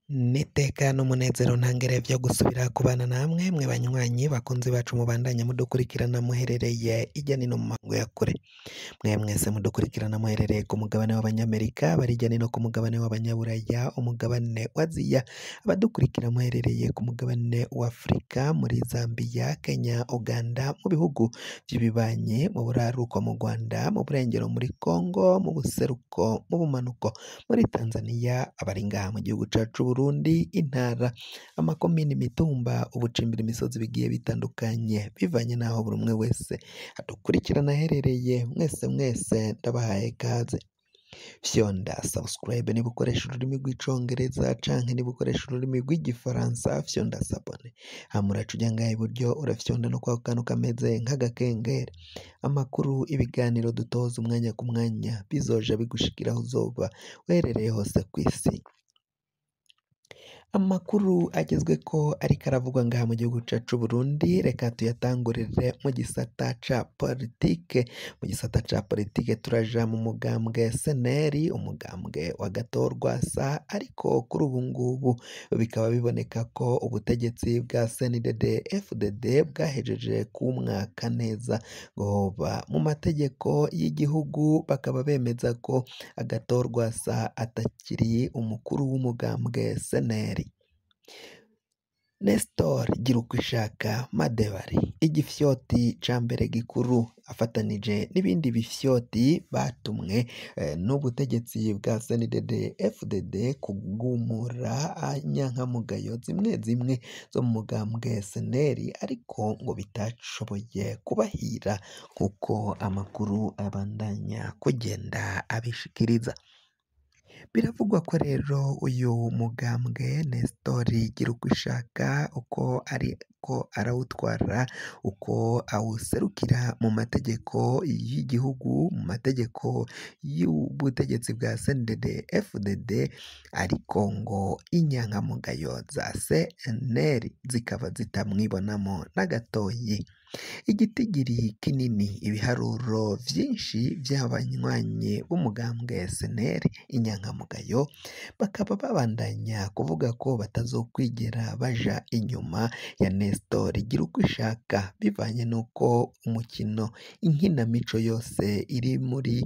N'iteka n'umunezero ntangere vyo gusubira kubana namwe mwe banywanyi bakunzi bacu mubandanya mudukurikirana muherereye irya nino mu makungu ya kure, mwe mwese mudukurikirana muherereye ku mugabane w'abanyamerika, bari irya nino ku mugabane w'abanyaburaya, umugabane wa Aziya, abadukurikira muherereye ku mugabane wa Afurika, muri Zambiya, Kenya, Uganda, mu bihugu vy'ibibanyi, mu buraruko mu Rwanda, mu burengero muri Kongo, mu buseruko, mu bumanuko muri Tanzaniya, abari ngaha mu gihugu cacu c'Uburundi, intara, amakomine, imitumba, ubucimbira imisozi bigiye bitandukanye, bivanye n'aho buri umwe wese adukurikirana aherereye, mwese mwese ndabahaye ikaze. Fyonda subscribe niba ukoresha ururimi rw'icongereza canke niba ukoresha ururimi rw'igifaransa, fyonda s'abonner. Hama uraca uja ngaha iburyo urafyonda no kwako kantu kameze nk'agakengeri. Amakuru, ibiganiro dutoza umwanya ku mwanya bizoja bigushikira aho uzoba uherereye hose kw'isi. Amakuru agezweko ariko aravugwa ngaha mu gihugu cacu c'Uburundi, reka tuyatangurire mu gisata ca politike. Mu gisata ca politike turaja mu mugambwe SNL, umugambwe wa Gatorwasa, ariko kuri ubu ngubu bikaba biboneka ko ubutegetsi bwa CNDD FDD bwahejeje kuwumwaka neza ngo hoba mu mategeko y'igihugu, bakaba bemeza ko Agatorwasa atakiri umukuru w'umugambwe SNL. Nestor Girukwishaka Madebari, igifyoti ca mbere gikuru afatanije n'ibindi bifyoti batumwe n'ubutegetsi bwa CNDD FDD kugumura inyankamugayo zimwe zimwe zo mu mugambwe SNL, ariko ngo bitashoboye kubahira kuko amakuru abandanya kugenda abishikiriza. Biravugwa ko rero uyu mugambwe Nestor Girukwishaka uko ariko arawutwara, uko awuserukira mu mategeko y'igihugu, mu mategeko y'ubutegetsi bwa CNDD FDD, ariko ngo inyankamugayo za CNL zikaba zitamwibonamo na gatoyi. Igitigiri kinini, ibiharuro vyinshi vy'abanywanyi b'umugambwe SNL inyankamugayo, bakaba babandanya kuvuga ko batazokwigera baja inyuma ya Nestor Girukwishaka, bivanye n'uko umukino inkinamico yose iri muri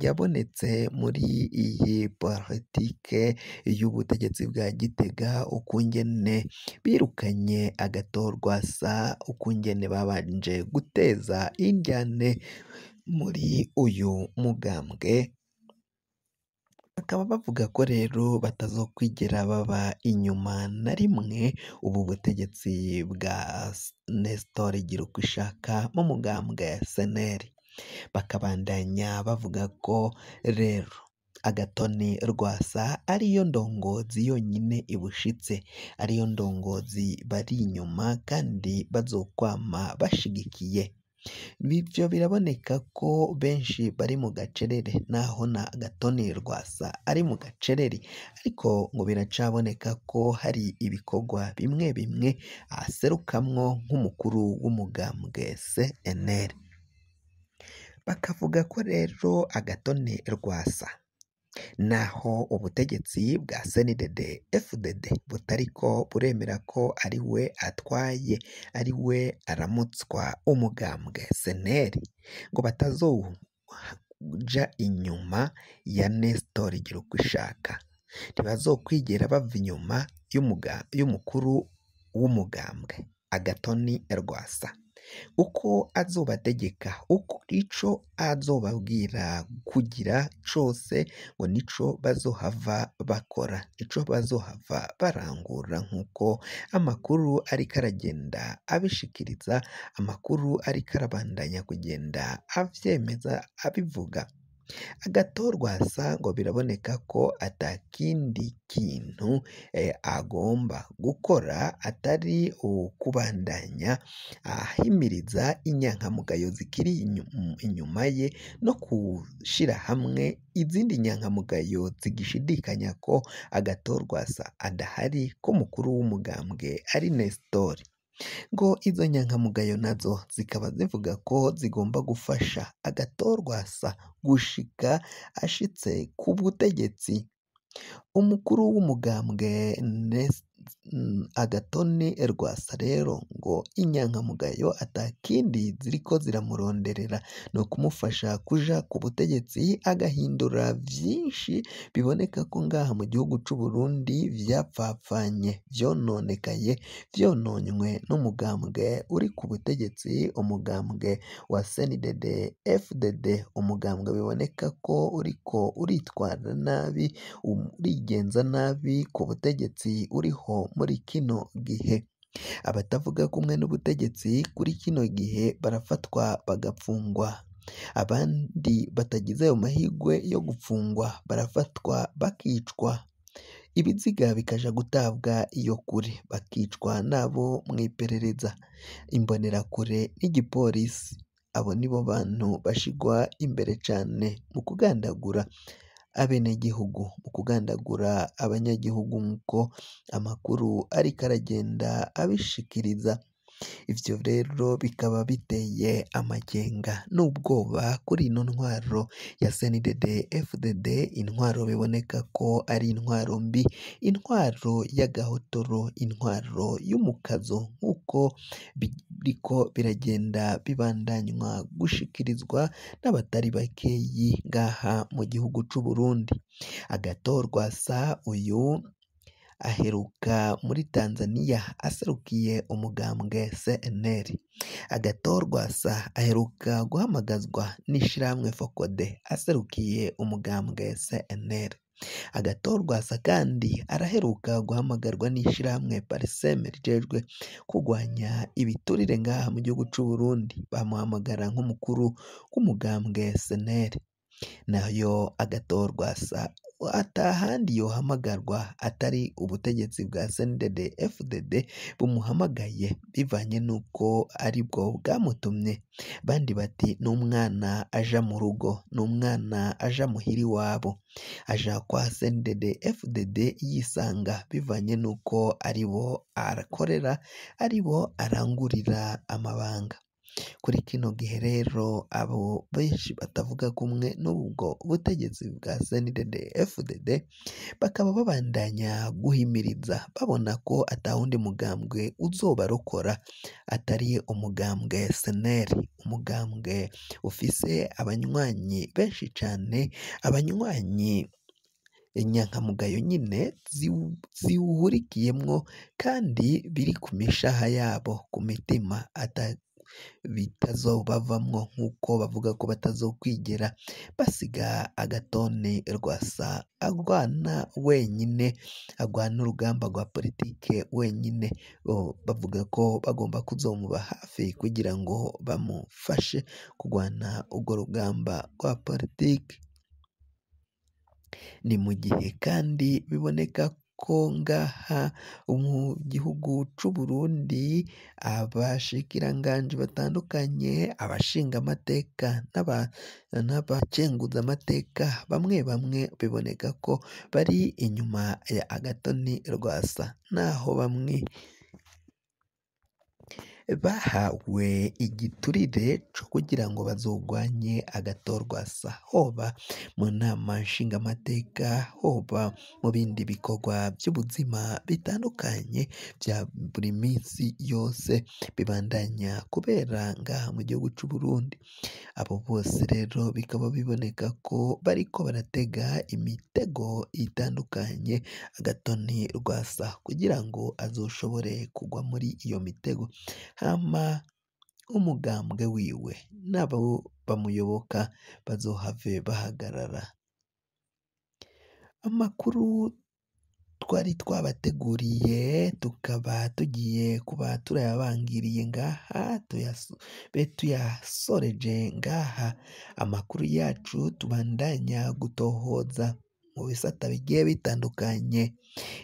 yabonetse muri iyi politike y'ubutegetsi bwa Gitega, ukungene birukanye Agatorwasa, ukungene babanje guteza indyane muri uyu mugambwe, bakaba bavuga ko rero batazokwigera baba inyuma na rimwe ubu butegetsi bwa Nestor Girukwishaka mu mugambwe SNL. Bakabandanya bavuga ko rero Agatoni Rwasa ariyo ndongozi yonyine ibushitse, ariyo ndongozi bari inyuma kandi bazokwama bashigikiye. Ivyo biraboneka ko benshi bari mu gacerere, naho na Agatoni Rwasa ari mu gacerere, ariko ngo biracaboneka ko hari ibikorwa bimwe bimwe aserukamwo nk'umukuru w'umugambwe CNL. Bakavuga ko rero Agatoni Rwasa naho ubutegetsi bwa CNDD FDD butariko buremera ko ari we atwaye, ari we aramutswa umugambwe SNL, ngo batazoja inyuma ya Nestor Girukwishaka, ntibazokwigera bava inyuma y'umukuru w'umugambwe Agatoni Rwasa, uko azobategeka, uko ico azobabwira kugira cose ngo nico bazohava bakora, ico bazohava barangura, nk'uko amakuru ariko aragenda abishikiriza, amakuru ariko arabandanya kugenda avyemeza abivuga. Agatorwasa ngo biraboneka ko atakindi kintu agomba gukora atari ukubandanya ahimiriza inyankamugayo zikiri inyuma ye, no gushira hamwe izindi nyankamugayo zigishidikanya ko Agatorwasa adahari, ko umukuru w'umugambwe ari Nestor. Ngo izo nyankamugayo nazo zikaba zivuga ko zigomba gufasha Agatorwasa gushika ashitse ku butegetsi. Umukuru w'umugambwe Agathon Rwasa rero ngo inyankamugayo atakindi ziriko ziramuronderera ni ukumufasha kuja ku butegetsi agahindura vyinshi biboneka ko ngaha mu gihugu c'Uburundi vyapfapfanye, vyononekaye, vyononywe n'umugambwe uri ku butegetsi, umugambwe wa CNDD FDD, umugambwe biboneka ko uriko uritwara nabi, urigenza nabi ku butegetsi uriho muri kino gihe. Abatavuga kumwe n'ubutegetsi kuri kino gihe barafatwa bagapfungwa, abandi batagize ayo mahirwe yo gupfungwa barafatwa bakicwa, ibiziga bikaja gutabwa iyo kure, bakicwa n'abo mw'iperereza, imbonerakure n'igipolisi. Abo nibo bantu bashigwa imbere cane mu kugandagura abenegihugu, mu kugandagura abanyagihugu nk'uko amakuru ariko aragenda abishikiriza. Ivyo rero bikaba biteye amakenga n'ubwoba kuri ino ntwaro ya CNDD FDD, intwaro biboneka ko ari intwaro mbi, intwaro y'agahotoro, intwaro y'umukazo nk'uko biriko biragenda bibandanywa gushikirizwa n'abatari bakeyi ngaha mu gihugu c'Uburundi. Agathon Rwasa uyu aheruka muri Tanzania aserukiye umugambwe CNL. Agathon Rwasa aheruka guhamagazwa n'ishirahamwe FOCODE aserukiye umugambwe CNL. Agathon Rwasa kandi araheruka guhamagarwa n'ishirahamwe PARCEM rijejwe kurwanya ibiturire ngaha mu gihugu c'Uburundi, bamuhamagara nk'umukuru w'umugambwe CNL. Nayo Agathon Rwasa atahandi yohamagarwa atari ubutegetsi bwa CNDD FDD bumuhamagaye bivanye n'uko aribwo bwamutumye. Bandi bati n'umwana aja mu rugo, n'umwana aja muhira iwabo, aja kwa CNDD FDD yisanga bivanye n'uko aribo arakorera, aribo arangurira amabanga. Kuri kino gihe rero abo benshi batavuga kumwe n'ubwo butegetsi bwa CNDD FDD bakaba babandanya guhimiriza babona ko atawundi mugambwe uzobarokora atari umugambwe CNL, umugambwe ufise abanywanyi benshi cane, abanywanyi inyankamugayo nyine ziwuhurikiyemwo kandi biri ku mishaha yabo, ku mitima ata bitazobavamwo nk'uko bavuga ko batazokwigera basiga Agathon Rwasa agwana wenyine, agwana urugamba rwa politike wenyine. Bo bavuga ko bagomba kuzomuba hafi kugira ngo bamufashe kugwana urwo rugamba rwa politike. Ni mu gihe kandi biboneka ko ngaha mu gihugu c'Uburundi abashikiranganji batandukanye, abashingamateka n'abakenguzamateka bamwe bamwe biboneka ko bari inyuma ya Agathon Rwasa, naho bamwe bahawe igiturire co kugira ngo bazogwanye Agathon Rwasa, hoba mu nama nshingamateka, hoba mu bindi bikorwa vy'ubuzima bitandukanye vya buri minsi yose bibandanya kubera ngaha mu gihugu c'Uburundi. Abo bose rero bikaba biboneka ko bariko baratega imitego itandukanye Agathon Rwasa kugira ngo azoshobore kugwa muri iyo mitego, hama umugambwe wiwe n'abo bamuyoboka bazohave bahagarara. Amakuru twari twabateguriye tukaba tugiye kuba turayabangiriye ngaha, be tuyasoreje ngaha. Amakuru yacu tubandanya gutohoza mu bisata bigiye bitandukanye.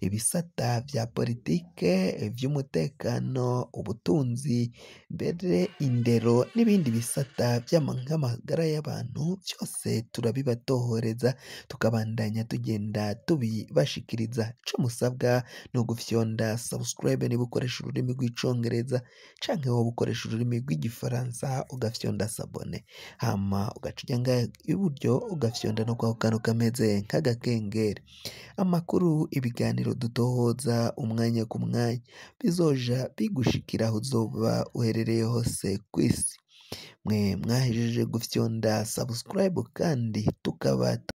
ibisata vya politike, vy'umutekano, ubutunzi, mbere indero n'ibindi bisata nk'amagara y'abantu, vyose turabibatohoreza tukabandanya tugenda tubibashikiriza. Ico musabwa ni ugufyonda subscribe niba ukoresha ururimi rw'icongereza canke woba ukoresha ururimi rw'igifaransa ugafyonda s'abonner, hama ugaca uja ngaha iburyo ugafyonda no kwako kantu kameze nk'agakengeri. Amakuru, ibiganiro dutohoza umwanya ku mwanya bizoja bigushikira aho uzoba uherereye hose kw'isi. Mwe mwahejeje gufyonda subscribe kandi tukaba